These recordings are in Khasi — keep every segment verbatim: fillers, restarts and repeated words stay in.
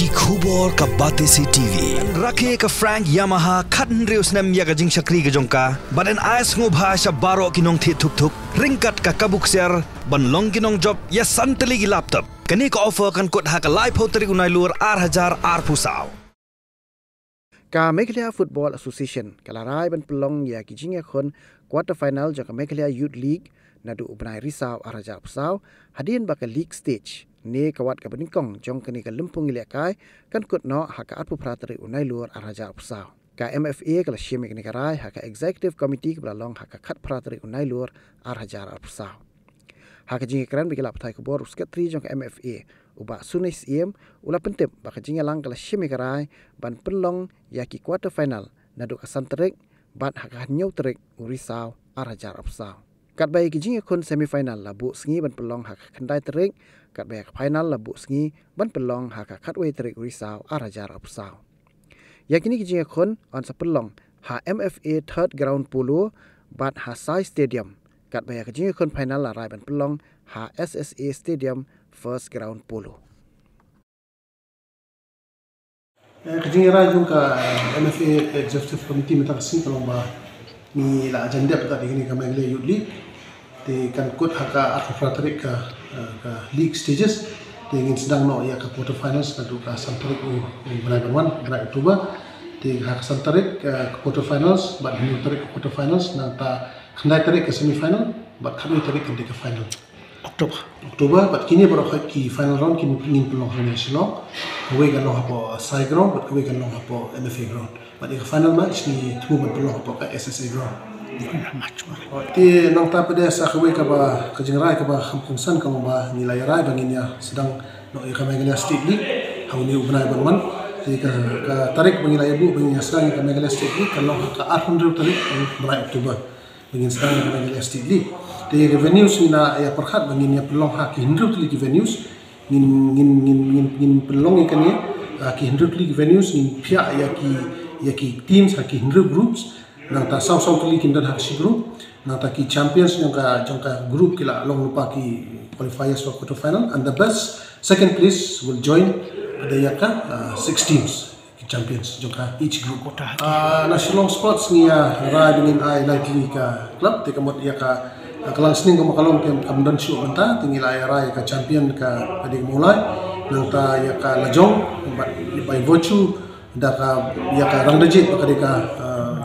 Ki khubor ka Batesi T V. Rakhe ka Frank Yamaha khathynriew snem ïa ka jingshakri ka jong ka. Bad yn ai sngewbha sha baroh ki nongthied thuk thuk ryngkat ka kabu ksiar ban long ki nongjop ïa san tylli ki laptop. Kane ka offer kan kut ha ka laiphew tarik u Nailur ar hajar arphew saw. Ka Meghalaya Football Association ka la rai ban pynlong ïa ki jingïakhun quarter final jong ka Meghalaya Youth League naduh u bnai Risaw ar hajar arphew saw hadien ba ka league stage ne ka wat kaba nyngkong jong kane ka lympung ïalehkai kan kut noh ha ka arphew phra tarik u Nailur ar hajar arphew saw. Ka M F A ka la shim ïa kane ka rai ha ka Executive Committee kaba la long ha ka khatphra tarik u Nailur ar hajar arphew saw. Ha ka jingïakren bad ki lad pathai khubor, u Secretary jong ka M F A, u Bah Sunil Syiem, u la pyntip ba ka jingïalang ka la shim ïa ka rai ban pynlong ïa ki quarter final naduh ka san tarik bad ha ka hynñiew tarik u Risaw ar hajar arphew saw. Katba ïa ki jingïakhun semi final la buh sngi ban pynlong ha ka khyndai tarik, katba ïa ka final la buh sngi ban pynlong ha ka khatwei tarik u Risaw ar hajar arphew saw. Ïa kine ki jingïakhun yn sa pynlong ha M F A Third Ground Polo bad ha Sai Stadium. Katba ïa ka jingïakhun final la rai ban pynlong ha S S A Stadium First Ground Polo. Eh, ka jingïarai jong ka, eh, M F A Executive Committee mynta ka sngi ka long ba ngi la jan dep da kane ka Meghalaya Youth League. Te kan kut ha ka arphew phra tarik ka, eh, ka league stages. Te ngin sdang noh ïa ka quarter finals naduh ka san tarik u, u bnai ban wan, bnai October. Te ha ka san tarik, eh, ka quarter finals, bad hynñiew tarik ka quarter finals, nangta khyndai tarik ka semi final, bad khatwei tarik kan dei ka final. October. October, bad kine baroh ki final round kin, ngin pynlong hangne Shillong. Kawei kan long hapoh Sai Ground, bad kawei kan long hapoh M F A Ground. Bad ïa ka final match ngi thmu ban pynlong hapoh ka S S A Ground. Final match. Te nangta pat de sa kawei kaba, ka jingrai kaba kham kongsan ka long ba ngi la ïarai ba ngin ïa sdang noh ïa ka Meghalaya State League ha une u bnai ban wan. Te ka, ka tarik ba ngi la ïa buh ba ngin ïa sdang ïa ka Meghalaya State League kan long ha ka arphew hynriew tarik u bnai October. Ba ngin sdang ïa ka Meghalaya State League. Te ïa ka venues ngi la ïa pyrkhat ba ngin ïa pynlong ha ki hynriew tylli ki venues. Ngin, ngin, ngin, ngin, ngin pynlong ïa kane, ah, ki hynriew tylli ki venues, ngin phiah ïa ki, ïa ki teams ha ki hynriew groups. Nangta saw saw tylli kin don ha shi group. Nangta ki champions jong ka, jong ka group ki la long lypa ki qualifiers for quarter final, and the best second place will join ïa ka, ah, six teams. Ki champions jong ka each group. Ah, na Shillong Sports ngi ïa rai ba ngin ai lai tylli ka club, te ka mut ïa ka, ah, ka Langsning ka mut ka long te kam don shuh mynta, te ngi la ïa rai ka champion ka, ka dei ka Mawlai, nangta ïa ka Lajong, bad by virtue da ka, ïa ka Rangdajied ba ka dei ka, ah,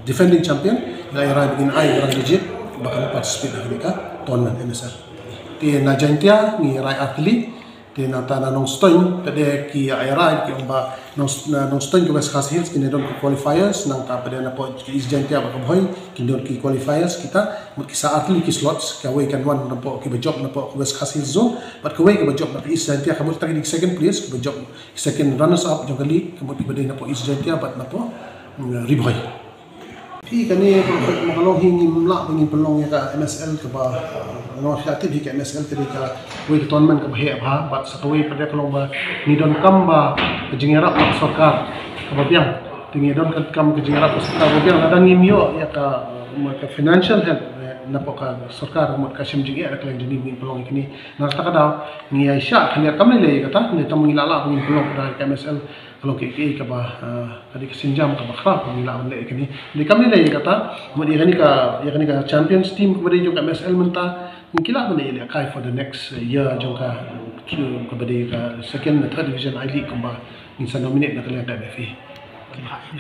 defending champion, ngi la ïa rai ba ngin ai Rangdajied ba kan participate ha ka dei ka tournament M S L. Te na Jaintia ngi rai ar tylli, Te nangta na Nongstoiñ, te de ki ïa rai ki ong ba Nong, na Nongstoiñ ka West Khasi Hills kin don ki qualifiers, nangta pat de napoh ki East Jaintia bad ka Bhoi kin don ki qualifiers kita, mut ki sa ar tylli ki slots, kawei kan wan napoh kiba jop napoh ka West Khasi Hills zone, bad kawei kaba jop na ka East Jaintia, ka mut ta ki dei second place, kiba jop second runners up jong ka league, ka mut kiba dei napoh East Jaintia bad napoh, mm, Ri Bhoi. Phi kane ka, ka, ka long hi ngim lah ba ngin pynlong ïa ka M S L kaba, uh, nongwei phi la tip hi ka M S L ka dei kawei ka tournament kaba heh bha, bad sa kawei pat de ka long ba ngi donkam ba ka jingïarap na ka sorkar kaba biang. Te ngi donkam ka jingïarap ka sorkar kaba biang, lada ngim ïoh ïa ka, uh, ka financial help, eh, napoh ka sorkar, mut ka shem jingeh na ka liang jong ngi ba ngin pynlong ïa kane. Na kata ka daw ngi ïa shah khyndiat kam lei lei ïa kata, ngi tang ngi lah lah ba ngin pynlong ka M S L. Ka long kaei kaei kaba, ah, ka dei ka sienjam kaba khraw kaba ngi lah ban leh ïa kane. Dei kam lei lei ïa kata, mut ïa kane ka, ïa kane ka champions team kaba dei jong ka M S L mynta, ngi lah ban leh ïalehkai for the next, uh, year jong ka, uh, kaba dei ka second, third division I League kumba ngin sa nominate na ka liang ka M F A.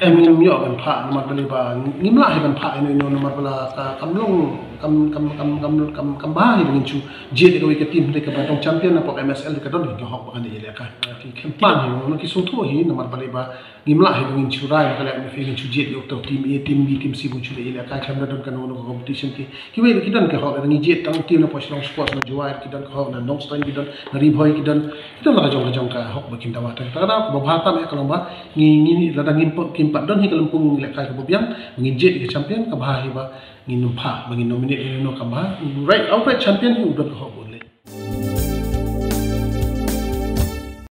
Em, ngim ïoh ban phah namar balei ba ngim lah hi ban phah ïano ïano namar ba la ka kam long kam, kam, kam, kam, kam, kam bha hi ba ngin shu jied ïa kawei ka team dei kaba dang champion napoh M S L dei ka don ka hok ba kan ïalehkai. Ki khlem pan hi, ki sngewthuh hi namar balei ba ngim lah hi ba ngin shu rai ba ka leh M F A ngin shu jied ïa uto team A, team B, team C ba ngin shu leh ïalehkai, khlem da don kano kano ka competition ki. Kiwei ki don ka hok, da ngi jied tang team napoh Shillong Sports na Jowai ki don ka hok, na Nongstoiñ ki don, na Ri Bhoi ki don, ki don la ka jong ka jong ka hok ba kin dawa. Te kata ka daw kaba bha tam ïa ka long ba ngi, ngi lada ngim pat, kim pat don hi ka lympung lehkai kaba biang, ngin jied ïa ka champion, kaba bha hi ba ngin ym phah ba ngin nominate ïano ïano, kaba bha. Right, outright champion hi u don ka hok ban leh.